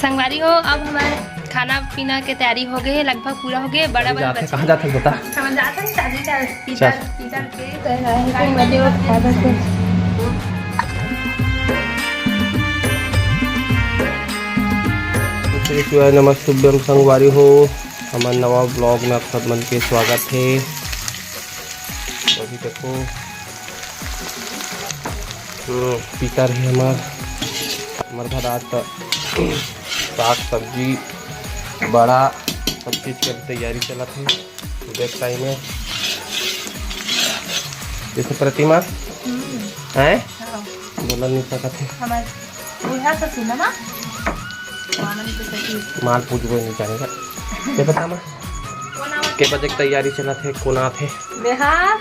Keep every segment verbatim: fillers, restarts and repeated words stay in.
संगवारी हो, अब हमर खाना पीना के तैयारी हो गए, लगभग पूरा हो गए। बड़ा बड़ा जाथे, बच्चा कहाँ जाथे बता? हम जाते हैं चाची का पीतर, चल। पीतर के तो है, तुम बजे वो खाना से। श्री शिवाय नमः शुभ्यम संगवारी हो, हमर नवा ब्लॉग में आप सब मन के स्वागत है। अभी देखो, हम्म, पीतर है हमार, हमार घर आज तो साग सब्जी बड़ा सब चीज के तैयारी चलत है। देख टाइम है जैसे प्रतिमा हम्म। है हाँ। बोला नहीं सकत है। हमार बूढ़ा ससुर ना माँ? मामन के ससुर। माल पूजबो नहीं जानेगा। ये बता माँ, के बजे के तैयारी चलत है, कोन आथे? मैं हाँ,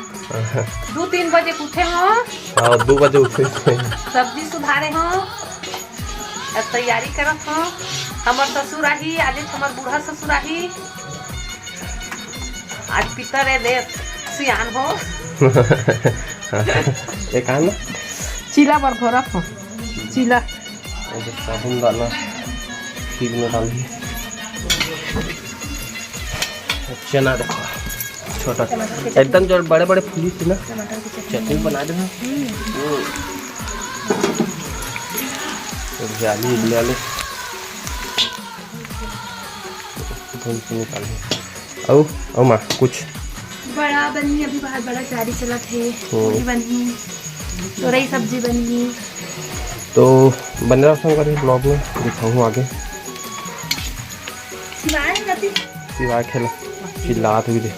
दू तीन बजे के उठे हो। हाँ, दू बजे उठे। सब्जी सुधारे हो, अब तैयारी करत हो। हमर ससुर आही, आज हमर बूढ़ा ससुर आही। आज पितर ए दे सियान हो। एक आन ना। चीला बर घोरत हो। चीला। ये देख, साबुन दाना खीर में डाल दिए। चना देखो, छोटा, एकदम जो बड़े बड़े फूली थी ना, चटनी बना देना। हम्म। तो जाली उबले आलू। धुन से निकाल दे। अउ, अउ माँ, कुछ? बड़ा बनही, अभी बाहर बड़ा तैयारी चलत हे, हम्म। पूरी बनही, तोरई सब्जी बनही। तो बने रहो संगवारी ब्लॉग में, दिखाऊँ आगे। शिवाय गति। शिवाय खेला, चिल्लात हुई दे।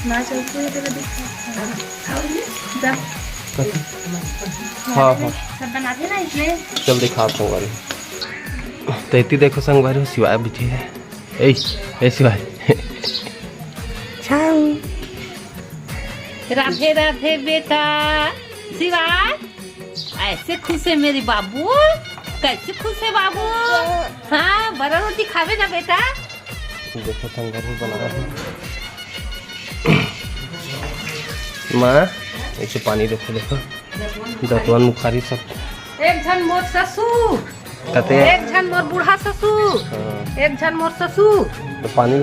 माँ चलती है तेरा दिखा। जा। हाँ, हाँ। सब बनाते ना इसमें। चल दिखा संगवारी। तेती देखो संगवारी हो, शिवाय बिठी है। ए, ए शिवाय। छाऊ। राधे राधे बेटा। शिवाय, ऐसे खुश है मेरे बाबू, कैसे खुश है बाबू? हाँ, बड़ा रोटी खावे ना बेटा। देखो संगवारी बना रहे हैं। माँ, ऐसे पानी देखो, देखो। दतवन मुखारी सब। एक झन मोर ससुर, कते? एक झन मोर बूढ़ा ससुर, हाँ। एक झन मोर ससुर। तो पानी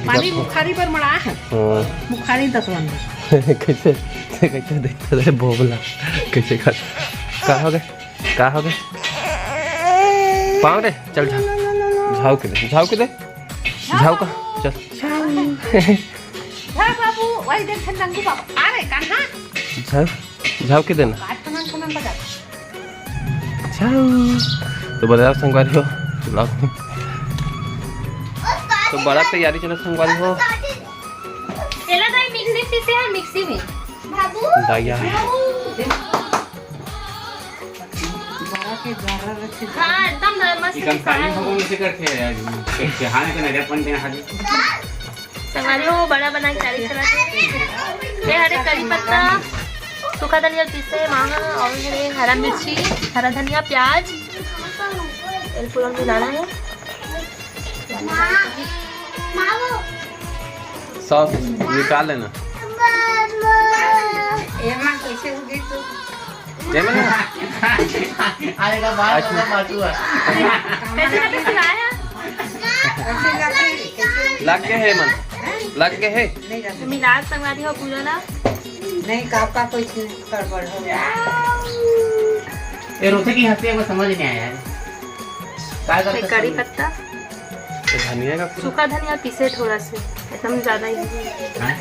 पानी मुखारी पर मड़ा है। हाँ। मुखारी दतवन। कैसे, कैसे देखते रहे भोबला? कैसे कर? का हो गए? का हो गए? पाँव रे, चल झाव। झाव के दे, झाव के दे। झाव का, चल। झाव बाबू, वही देख नंगू बाबू। आ रे, कान्हा। झाव, झाव के देना। काट खनन खनन बजा। झाव। तो बड़ा संगवारी हो, ब्लॉग में। तो बड़ा तैयारी चला संगवारी हो। चला दाई, मिक्सी पीसे है, मिक्सी में। बाबू। दाई यार। हाँ, एकदम मस्त इकन पिसाया है। पानी भगवान से करके है, के, के हाने के नजर पन के ना खाली। संगवारी हो, बड़ा बना के चालीस चला थे। ये हरे करी पत्ता, सूखा धनिया पीसे, मांगा, और ये हरा मिर्ची, हरा धनिया, प्याज, बिल्कुल मिलाना है। सॉस निकाल लेना। एमा कैसे हो गई तू? एमा ना। अरे का बात होगा पाछू है। कैसे कैसे सिलाया? लग गए है मन, लग गए है। मिला संगवारी हो पूरा ना। नहीं, काका कोई चीज गड़बड़ हो गया। ये रोते की हंसी है, वो समझ नहीं आया है। काय करते करी समझ पत्ता। ये धनिया का पूरा सूखा धनिया पीसे थोड़ा सा, एकदम ज्यादा ही। हाँ?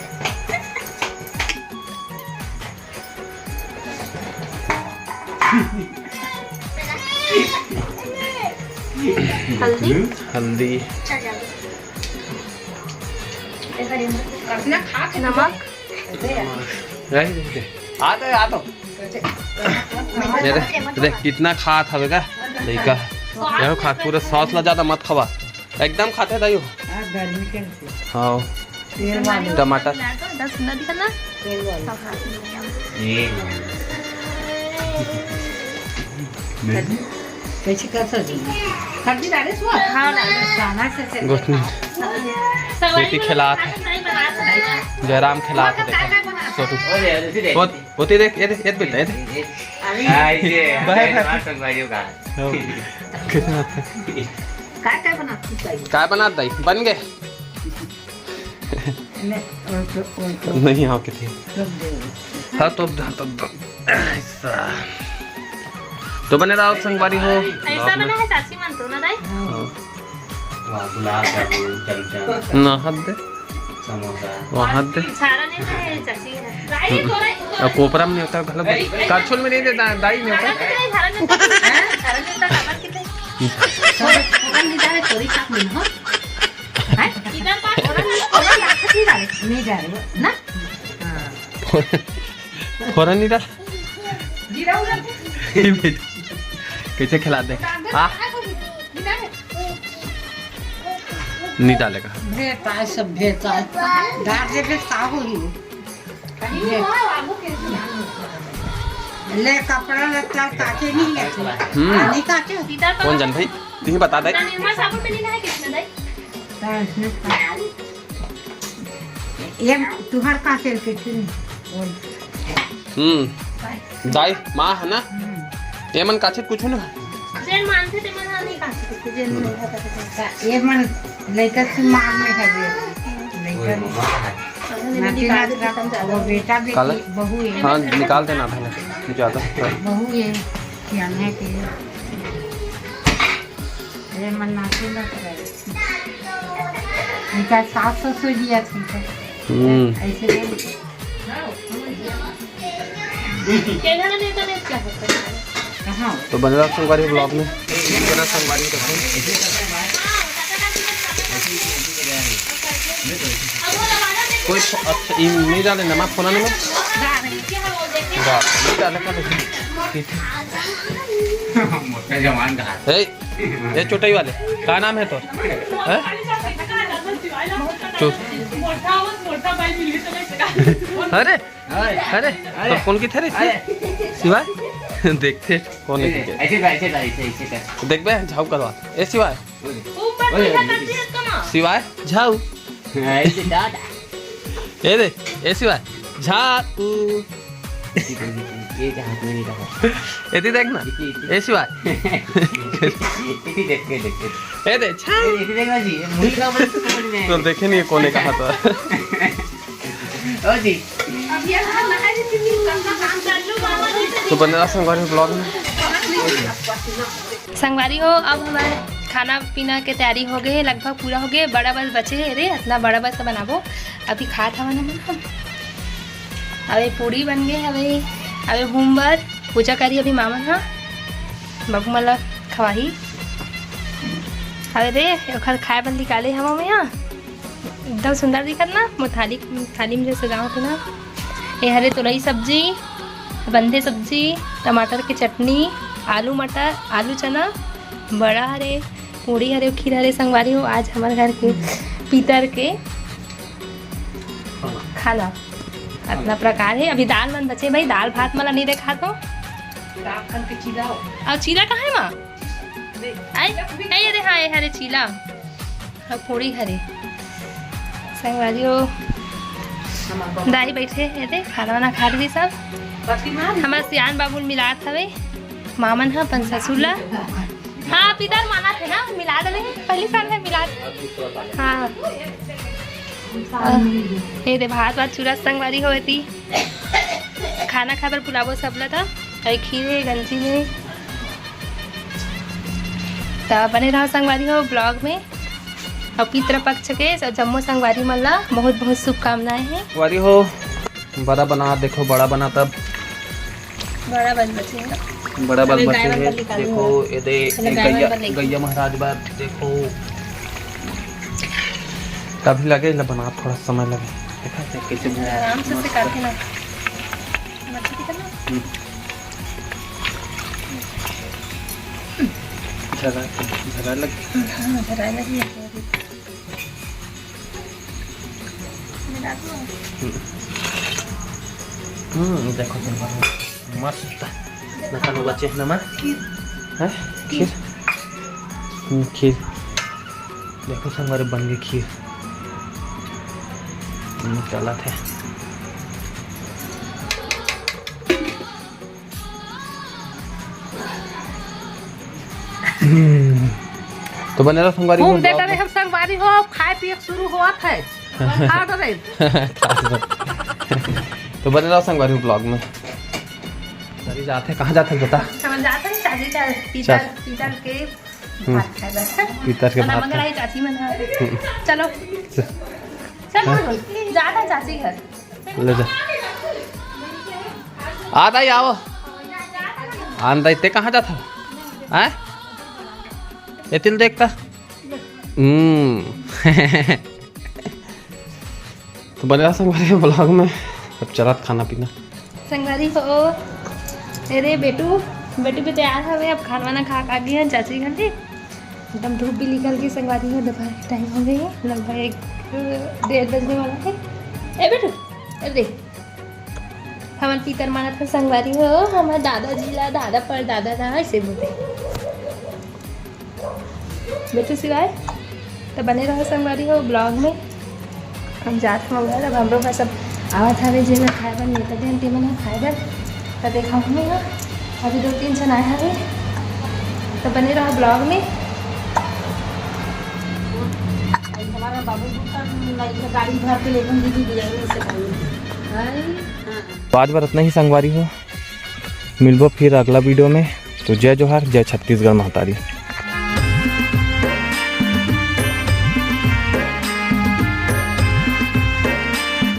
हल्दी। हल्दी। नमक। रही, रही, रही। आ तो, आ तो। ये देख, देख, कितना खात हवे का लइका। यहो खात, पूरा सॉस ला ज्यादा मत खवा। एकदम खाते दाई हो। हाँ, गर्मी के लिए। हाँ। तेल वाले। टमाटर। दस ना दिखा ना। तेल वाले। कैसे कर सकती है? सब्जी डाले सुआ? हाँ, डाले। खाना से, से गोठनी। सवारी बेटी में खिलात खाना है। नहीं बनात है। जयराम खिलात है, देखो। छोटू। अरे, अरे, अरे। होत-, होती देख, ये देख, ये बेटा, ये देख। अरे। हाँ, ये बाय, बाय। दिमाग संग भाइयों का। हाँ। कितना? काय, काय बनात है? काय बनात दाई? बन गए? नहीं, और तो, और तो। नहीं, हाँ, कितनी? सब दे। हाँ, तो, तो, तो, ऐसा। तो बने रहो संगवारी हो। ऐसा बना है चाची मन तो ना दाई? हाँ। वाह, गुलाब जामुन, चमचम। ना हाथ दे। समोसा। वहाँ दे। सारा नहीं है चाची। अब कोपरा में नहीं होता, गलत। करछुल में नहीं देता, दाई नहीं होता। भारत में तो, भारत में तो खबर कितने? सब खबर नहीं जाने, चोरी छाप नहीं हो। हैं? इधर बात हो रहा है। खबर लाख नहीं डाले, नहीं जा रहे हो, ना? हाँ। फोरन नहीं डाल। जीरा उड़ा। कैसे खिला दे? हाँ। नहीं डालेगा। भेता है, सब भेता है। डाल दे, फिर का होई? ले, कपड़ा लत्ता काचे नहीं लेते। हम्म। नहीं काचे। कौन जान भाई? तुम ही बता दे। निर्मा साबुन में नहीं नहाए किसने दाई? हाँ, इसमें का-, ये तुहार का खेल के थी? हम्म। दाई, माँ है ना? हम्म। ये मन काचे कुछ ना। जेन मानथे ते मन ह नहीं काचे कुछ, जेन नहीं खाता ते। ये मन लइका से मार में है ये। लइका में। नाती नात का वो बेटा बेटी काला? बहू है। हाँ, निकाल देना था ना, ज्यादा। बहू है, क्या है कि ये मन नाती नात का है। इनका सास ससुर जी आथे। हम्म। ऐसे नहीं। तो बने रहो संगवारी vlog में। बना संगवारी देखो। कोई फो-, अच्छा, ई नहीं डाले नमक फोना नमक। डाल, नहीं डाले का देखो। मोटा जवान का। ए, ये चोटई वाले, का नाम है तोर? हैं? चो-, अरे, अरे, तो कौन की थे रे? शिवाय? देखते, कौन है? ऐसे, ऐसे, ऐसे, ऐसे कर। देख बे, झाऊ करवा। ए शिवाय। ऊपर बैठा करती है इसका माँ। शिवाय, झाऊ। ऐसे दादा। ए दे, ए शिवाय, झाऊ। ये क्या हाथ में नहीं रहा। एती देख ना। इति, इति। ए शिवाय। इति देख, ये देख, ये देख। ए दे, छा। ये, इति देख ना जी, ये मुड़ी का बस समझ में तो आए। देखे नहीं कोने कहा तो। ओ जी। तो बने रहा संगवारी vlog में। संगवारी हो, अब हमारे खाना पीना के तैयारी हो गए, लगभग पूरा हो गए। बड़ा बस बचे है रे, इतना बड़ा बस तो बनाबो। अभी खात हवन हमन ह। अबे पूड़ी बन गए हवे, अबे भूमबर पूजा करी अभी मामन ह, बाबू मन ला खवाही। अबे रे, ओखर खाए बर निकाले हवा में ह, एकदम सुंदर दिखत ना, मोर थाली, थाली में जो सजावत हे ना। ये हरे तुरई सब्जी, बंधे सब्जी, टमाटर के चटनी, आलू मटर, आलू चना, बड़ा हरे, पूड़ी हरे, खीर हरे। संगवारी हो, आज हमर घर के पितर के खाना अतना प्रकार हे। अभी दाल मन बचे भाई, दाल भात मला नहीं देखा तो। दाल खन के चीला हो। अउ चीला कहाँ हे माँ? नहीं। आई, आई, अरे हाँ, ये हरे चीला। अउ पूड़ी हरे। संगवारी हो, हमार बाबू। दाई बैठे हे, दे, खाना वाना खा रही सब। पति मार। हमार सियान बाबू मिलात हवे। मामन ह अपन ससुर ला। हाँ, पितर माना थे ना, मिला देले हे। पहली साल है मिला। हाँ। ये दे भात वात चूरा संगवारी हो एती। खाना खाए बर बुलाबो सब ला त। अरे खीर हे, गंजी हे। त बने रहो संगवारी हो vlog में। अउ पितृपक्ष के सब जम्मो संगवारी मन ला बहुत बहुत शुभकामनाएं हे। संगवारी हो, बड़ा बना, देखो बड़ा बना तब। बड़ा बन बचे हे। बड़ा बन अभी बचे गाय हे, बंदर निकालू देखो, हम। ये दे, पहले ये गाय गैया, बंदर निकालू। गैया महाराज बार देखो। अभी लगे, इला बना थोड़ा समय लगे। देखा थे कैसे आराम से मस्त। सिखाते ना। मच्छी दिखा ना। हम्म। झरा, झरा लग। हाँ, झरा लगी है। हम्म, देखो, देखो, मस्त। नकल बचे हे नमक। हैं? खीर, हम्म, खीर। देखो संगवारी, बन गे खीर। हम्म, चलत हे। हम्म, तो बने रहो संगवारी हो, हम देख vlog रहे में। हम संगवारी हो, अब खाए पिए के शुरू होत है। खा डरे। तो बने रहो संगवारी हो vlog में। संगवारी जात हे, कहाँ जात हे बता? हम जात हे चाची का पीतर, चाची। पीतर के हम्म। भात खाए बर। पीतर के खाना भात मंगा खाए। रही चाची मन ह। हम्म। चलो। चल। चलो, हाँ। जात हे चाची घर। ले जा। आ दाई, आओ। आन दाई, ते कहाँ जात हे? हैं? ये तिल देखता। हम्म। तो बने रहा संगवारी vlog में। अब चलत खाना पीना। संगवारी हो, अरे बेटू, बेटू भी तैयार हवे, अब खाना वाना खा के आ गए हैं चाची घर ले। एकदम धूप भी निकल गई संगवारी हो, दोपहर के टाइम हो गई है, लगभग एक डेढ़ बजने वाला है। ए बेटू, ए देख, हमर पीतर मांगत हे संगवारी हो, हमर दादाजी ला, दादा परदादा ला ऐसे बोलथे। बेटू शिवाय, तो बने रहो संगवारी हो vlog में। हम जात हन घर, अब हमरो घर सब आवत हवे, जे ला खाए बर नेता देन ते मन ह खाए बर, तो देखा हूँ मैं। अभी दो तीन झन आए हवे, तो बने रहो vlog में। हमारा बाबू भी कल गाड़ी भर के लेकर दीदी बिरयानी से खाएंगे। तो आज बर इतना ही संगवारी हो, मिलबो फिर अगला video में। तो जय जोहार, जय छत्तीसगढ़ महतारी।